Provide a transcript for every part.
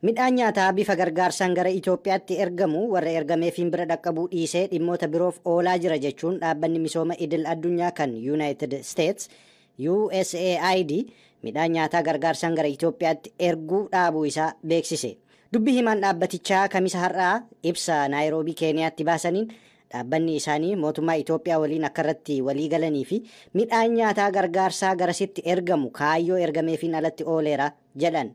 Midhaan nyaataa bifa gargaarsaan gara Itoophiyaatti ergamu warra ergameefiin bira dhaqqabuu dhiisee dhimmoota biroof oolaa jira jechuun dhaabbanni misooma idil addunyaa kan United States USAID midhaan nyaataa gargaarsaan gara Itoophiyaatti erguu dhaabuu isaa beeksise. Dubbi himaan dhaabbatichaa Kamisa har'aa ibsa Naayiroobii Keeniyaatti baasaniin dhaabbanni isaanii mootummaa Itoophiyaa waliin akka irratti walii galanii fi midhaan nyaataa gargaarsaa garasitti ergamu kaayyoo ergameefiin alatti ooleera jedhan.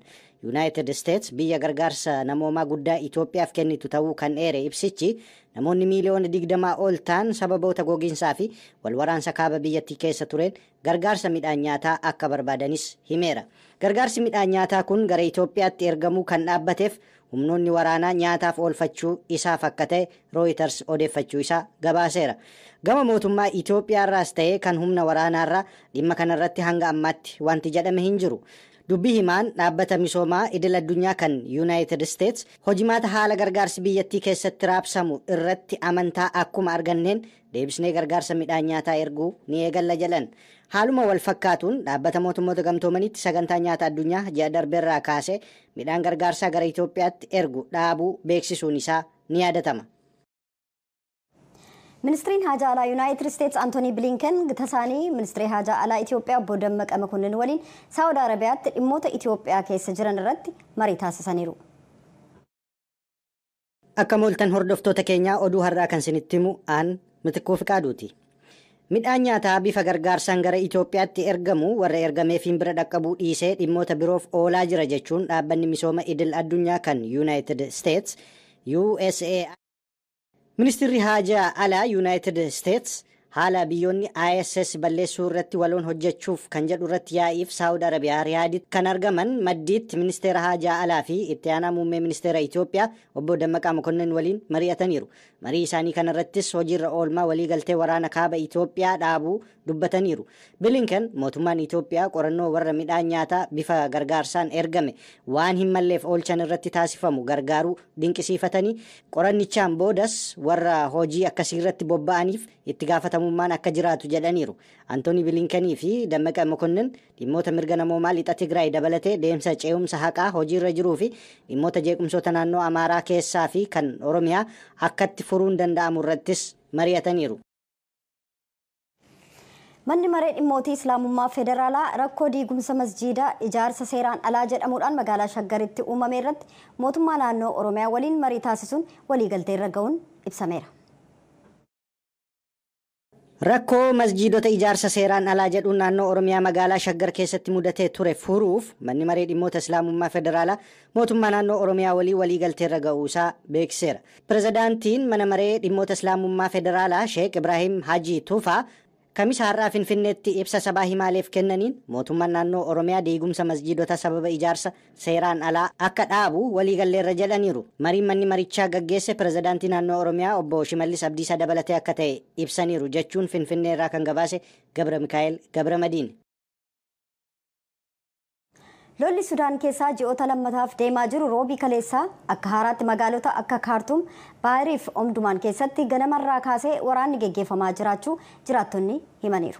United States biyya gargaarsa namoomaa guddaa Itoophiyaaf kennitu ta'uu kan eere ibsichi namoonni miiliyoona 20 ol ta'an sababoota gogiinsaa fi walwaraansa kaaba biyyattii keessa tureen gargaarsa midhaan nyaataa akka barbaadanis himeera. Gargaarsi midhaan nyaataa kun gara Itoophiyaatti ergamuu kan dhaabbateef humnoonni waraanaa nyaataaf oolfachuu isaaf akka ta'e Reuters odeeffachuu isaa gabaaseera. Gama mootummaa Itoophiyaarraas ta'e kan humna waraanaarraa dhimma kanarratti hanga ammaatti wanti jedhame hin jiru. Dubbi himaan dhaabbata misoomaa idil addunyaa kan United States hojimaata haala gargaarsi biyyattii keessatti raabsamu irratti amantaa akkuma arganneen deebisnee gargaarsa midhaan nyaataa erguu ni eegalla jedhan. Haaluma wal fakkaatuun dhaabbata mootummoota gamtoomanitti sagantaa nyaata addunyaa ji'a darbeerraa kaasee midhaan gargaarsaa gara Itoophiyaatti ergu dhaabuu beeksisuun isaa ni yaadatama. Ministiriin Haajaa Alaa Yuunaayitid Isteets Antoonii Bilinken gita isaanii Ministirii Haajaa Alaa Itoophiyaa obbo Dammaqa Makonnin waliin Saawud Arabiyaatti dhimmoota Itoophiyaa keessa jiran irratti marii taasisaniiru. Akka mooltan hordoftoota keenyaa, oduu har'aa kan isinitti himu aan Mitikkuu Fiqaaduuti. Midhaan nyaataa bifa gargaarsaan gara Itoophiyaatti ergamu warra ergameefiin bira dhaqqabuu dhiisee dhimmoota biroof oolaa jira jechuun dhaabbanni misooma idil addunyaa kan United States USA. Ministirri Haajaa Alaa United States haala biyyoonni ISS balleessuu irratti waloon hojjechuuf kan jedhu irratti yaa'iif Saawud Arabiyaa Riyaaditti kan argaman maddiitti ministeera Haajaa Alaa fi itti aanaa muummee ministeera Itoophiyaa obbo Dammaqaa Mokonnin waliin mari'ataniiru. Marii isaanii kanarrattis hojiirra oolmaa waliigaltee waraana kaaba Itoophiyaa dhaabuu dubbataniiru. Bilinken mootummaan Itoophiyaa qorannoo warra midhaan nyaataa bifa gargaarsaan ergame waan hin malleef oolchan irratti taasifamu gargaaruu dinqisiifatanii, qorannichaan boodas warra hojii akkasii irratti bobba'aniif itti gaafatamummaan akka jiraatu jedhaniiru. Antooni Bilinkanii fi Dammaqa Mokonnin dhimmoota mirga namoomaa lixa Tigraay dabalatee deemsa ce'umsa haqaa hojiirra jiruu fi dhimmoota jeequmsoota naannoo Amaaraa keessaa fi kan Oromiyaa akkatti furuun danda'amu irrattis mari'ataniiru. Manni maree dhimmootii Islaamummaa Federaalaa rakkoo diigumsa masjiidaa ijaarsa seeraan alaa jedhamuudhaan magaalaa Shaggaritti uumame irratti mootummaa naannoo Oromiyaa waliin marii taasisuun waliigaltee irra ga'uun ibsameera. Rakkoo masjiidota ijaarsa seeraan alaa jedhuun naannoo Oromiyaa magaalaa Shaggar keessatti mudatee ture furuuf manni maree dhimmoota Islaamummaa Federaalaa mootummaa naannoo Oromiyaa walii waliigaltee irra ga'uu isaa beeksiseera. Pirezidaantiin mana maree dhimmoota Islaamummaa Federaalaa Sheek Ibrahim Hajii Tufaa Kamisa har'aa Finfinneetti ibsa sabaa himaaleef kennaniin mootummaan naannoo Oromiyaa diigumsa masjiidota sababa ijaarsa seeraan alaa akka dhaabu waliigalleerra jedhaniiru. Mariin manni marichaa gaggeesse pirezidaantii naannoo Oromiyaa obbo Shimallis Abdiisaa dabalatee akka ta'e ibsaniiru jechuun Finfinnee irraa kan gabaase Gabra Mikaa'el Gabra Madiin. Lolli Sudaan keessaa ji'oota lammataaf deemaa jiru roobii kaleessaa akka haaraatti magaalota akka Kaartuum, Baahirii fi Omdumaan keessatti ganamarraa kaasee waraanni geggeeffamaa jiraachuu jiraattonni himaniiru.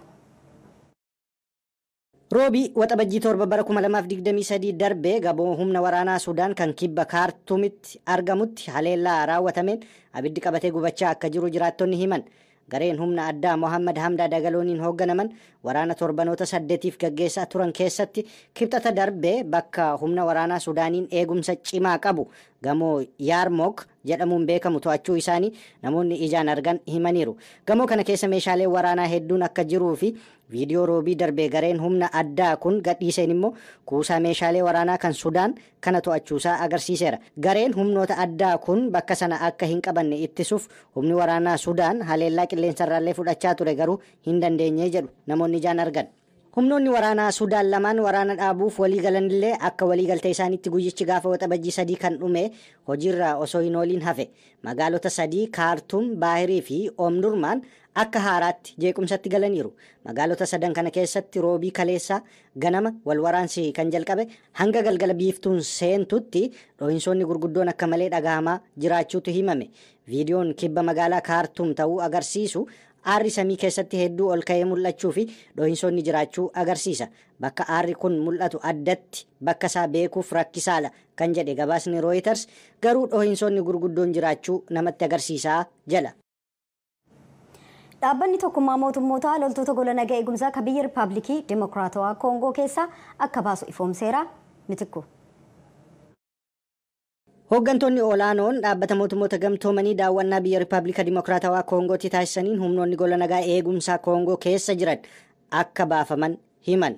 Roobii Waxabajjii 7 bara 2023 darbee gaboo humna waraanaa Sudaan kan kibba Kaartuumitti argamutti haleellaa raawwatameen abiddi qabatee gubachaa akka jiru jiraattonni himan. Gareen humna addaa Mohammad Hamdaa Dagalooniin hoogganaman waraana torbanoota 8 gaggeessaa turan keessatti kibxata darbee bakka humna waraanaa Sudaaniin eegumsa cimaa qabu gamoo Yaarmook jedhamuun beekamu to'achuu isaanii namoonni ijaan argan himaniiru. Gamoo kana keessa meeshaalee waraanaa hedduun akka jiruu fi viidiyoo roobii darbee gareen humna addaa kun gadhiiseen immoo kuusaa meeshaalee waraanaa kan Sudaan kana to'achuusaa agarsiiseera. Gareen humnoota addaa kun bakka sana akka hin qabanne ittisuuf humni waraanaa Sudaan haleellaa qilleensarraallee fudhachaa ture, garuu hin dandeenye jedhu namoonni ijaan argan. Humnoonni waraanaa Sudaan lamaan waraana dhaabuuf walii galanillee akka waliigaltee isaaniitti guyyichi gaafa Waxabajjii 3 kan dhume hojiirra osoo hin ooliin hafe. Magaalota sadii, Kaartuum, Baahirii fi Oomdurmaan, akka haaraatti jeequmsatti galaniiru. Magaalota sadan kana keessatti roobii kaleessaa ganama wal waraansi kan jalqabe hanga galgala biiftuun seentutti dhohinsoonni gurguddoon akka malee dhagahamaa jiraachuutu himame. Viidiyoon kibba magaalaa Kaartuum ta'uu agarsiisu Aarri samii keessatti hedduu ol ka'ee mul'achuu fi dhohiinsoonni jiraachuu agarsiisa. Bakka aarri kun mul'atu addatti bakka isaa beekuuf rakkisaadha kan jedhe gabaasni Reuters, garuu dhohiinsoonni gurguddoon jiraachuu namatti agarsiisaa jedha. Dhaabbanni Tokkummaa Mootummootaa loltoota gola nagaa eegumsaa kan biyya Riippaabilikii Dimokiraatawaa Koongoo keessaa akka baasu ifoomseera. Mitikku. Hooggantoonni olaanoon dhaabbata mootummoota gamtoomanii daawwannaa biyya Riippaabilika Dimokiraatawaa Koongootti taasisaniin humnoonni gola nagaa eegumsaa Koongoo keessa jiran akka baafaman himan.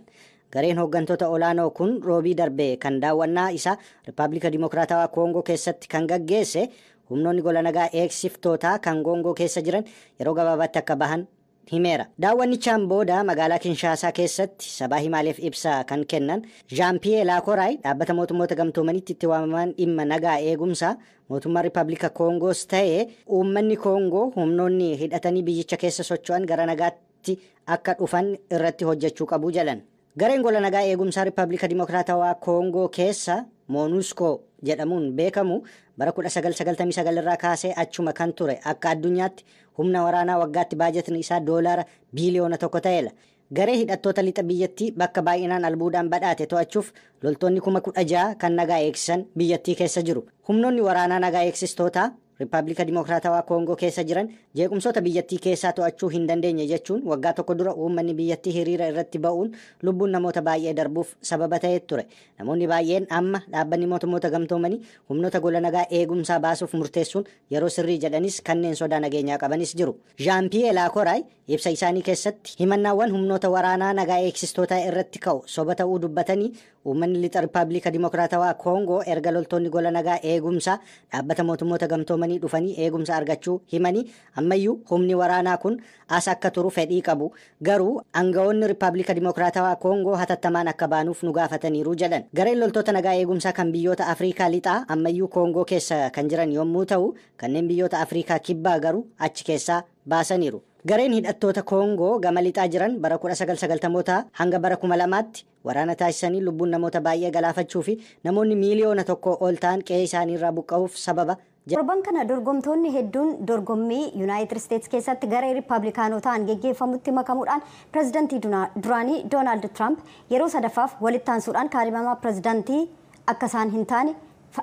Gareen hooggantoota olaanoo kun Roobii darbe kan daawwannaa isaa Riippaabilika Dimokiraatawaa Koongoo keessatti kan gaggeesse, humnoonni gola nagaa eegsiftootaa kan Koongoo keessa jiran yeroo gabaabaatti akka bahan himeera. Daawwannichaan booda magaalaa Kinshaasaa keessatti sabaa himaaleef ibsa kan kennan Jean Pierre Laakoraay, dhaabbata mootummoota gamtoomanitti itti waamaman dhimma nagaa eegumsaa, mootummaa Riippaabilika Koongoos ta'ee uummanni Koongoo humnoonni hidhatanii biyyicha keessa socho'an gara nagaatti akka dhufan irratti hojjechuu qabu jedhan. Gareen gola nagaa eegumsaa Riippaabilika Dimokiraatawaa Koongoo keessa Moonuskoo jedhamuun beekamu bara 1999 irraa kaasee achuma kan ture, akka addunyaatti humna waraanaa waggaatti baajetni isaa $1 biiliyoona ta'edha. Garee hidhattoota lixa biyyattii bakka baay'inaan albuudaan badhaate to'achuuf loltoonni 16,000 kan nagaa eegsisan biyyattii keessa jiru. Humnoonni waraanaa nagaa eegsistootaa Riippaabilika Dimokiraatawaa Koongoo keessa jiran jeequmsoota biyyattii keessaa to'achuu hin dandeenye jechuun waggaa tokko dura uummanni biyyattii hiriira irratti ba'uun lubbuun namoota baay'ee darbuuf sababa ta'ee ture. Namoonni baay'een amma dhaabbanni mootummoota gamtoomanii humnoota gola nagaa eegumsaa baasuuf murteessuun yeroo sirrii jedhanis kanneen sodaa nageenyaa qabanis jiru. Jean Pierre Laakoraay ibsa isaanii keessatti himannaawwan humnoota waraanaa nagaa eegsistootaa irratti ka'u soba ta'uu dubbatanii, uummanni lixa Riippaabilika Dimokiraatawaa Koongoo erga loltoonni gola nagaa eegumsaa dhaabbata mootummoota gamtoomanii dhufanii eegumsa argachuu himanii, ammayyuu humni waraanaa kun as akka turu fedhii qabu, garuu aangawoonni Riippaabilika Dimokiraatawaa Koongoo hatattamaan akka baanuuf nu gaafataniiru jedhan. Gareen loltoota nagaa eegumsaa kan biyyoota Afrikaa lixaa ammayyuu Koongoo keessa kan jiran yommuu ta'u, kanneen biyyoota Afrikaa kibbaa garuu achi keessaa baasaniiru. Gareen hidhattoota Koongoo gama lixaa jiran bara 1990 hanga bara 2000tti waraana taasisanii lubbuun namoota baay'ee galaafachuu fi namoonni 1 miiliyoona ol ta'an qe'ee isaaniirraa buqqa'uuf sababa. Torban kana dorgomtoonni hedduun dorgommii Yuunaayitid Isteetsi keessatti garee Riippaabilikaanotaan geggeeffamutti makamuudhaan pirezidantii duraanii Doonaald Tiraamp yeroo sadaffaaf walitti aansuudhaan kaadhimamaa pirezidantii akka isaan hin taane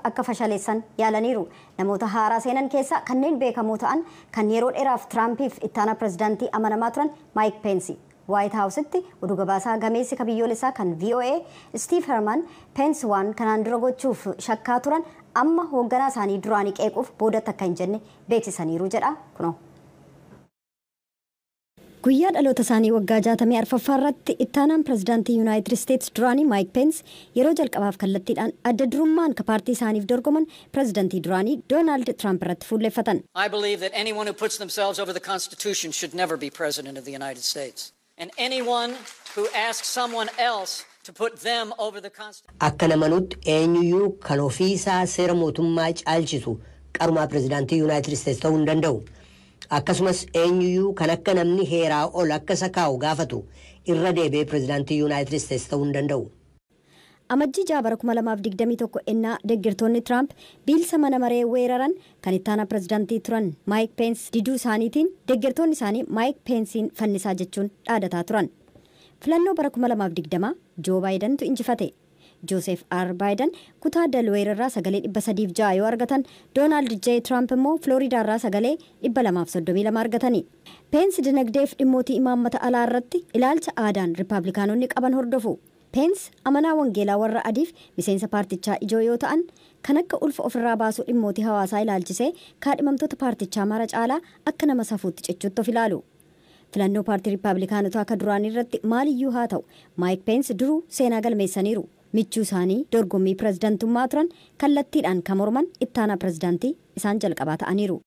akka fashaleessan yaalaniiru. Namoota haaraa seenan keessaa kanneen beekamoo ta'an kan yeroo dheeraaf Tiraampiif ittaana pirezidantii amanamaa turan Maayik Peensi. Waayit Haawusitti oduu gabaasaa gameessi ka biyyoolessaa kan VOA Steve Herman, Peensi waan kanaan dura gochuuf shakkaa turan amma hoogganaa isaanii duraanii qeequuf boodatti akka hin jenne beeksisaniiru jedha kunoo. Guyyaa dhaloota isaanii waggaa 64ffaa irratti ittaanaan pirezidaantii Yuunaayitid Isteetsi duraanii Maayik Peens yeroo jalqabaaf kallattiidhaan adda durummaan ka paartii isaaniif dorgoman pirezidaantii duraanii Doonaald Tiraamp irratti fuulleffatan. I believe that anyone who puts themselves over the Constitution should never be President of the United States. And anyone who asks someone else to put them over the Constitution. Akka namanutti eenyuyyuu kan ofiisaa seera mootummaa caalchisu qarumaa pirezidaantii Yuunaayitid Isteetsi ta'uu hin danda'u. Akkasumas eenyuyyuu kan akka namni heeraa ol akka isa kaa'u gaafatu irra deebi'ee pirezidaantii Yuunaayitid Isteetsi ta'uu hin danda'u. Amajjii 6 bara 2021 ennaa deeggartoonni Tiraamp biilsa mana maree weeraran kan ittaana pirezidaantii turan Maayik Peens diduu isaaniitiin deeggartoonni isaanii Maayik Peensiin fannisaa jechuun dhaadataa turan. Filannoo bara 2020 Joo Baayidantu injifate. Joosef R. Baayidan kutaa Delweer irraa sagalee 306 yoo argatan, Doonaald J. Tiraamp immoo Filooriidaa irraa sagalee 232 argatani. Peensi dinagdeef dhimmootii imaammata alaa irratti ilaalcha aadaan Riippaabilikaanonni qaban hordofu. Peens amanaa wangeelaa warra adiif miseensa paartichaa ijoo yoo ta'an, kan akka ulfa ofirraa baasuu dhimmootii hawaasaa ilaalchisee kaadhimamtoota paartichaa mara caalaa akka nama safuutti cichuutti of ilaalu. Filannoo paartii Riippaabilikaanotaa akka duraanii irratti maaliyyuu haa ta'u, Maayik Peens duruu seenaa galmeessaniiru. Michuu isaanii dorgommii pirezidantummaa turan kallattiidhaan kan morman ittaanaa pirezidaantii isaan jalqabaa ta'aniiru.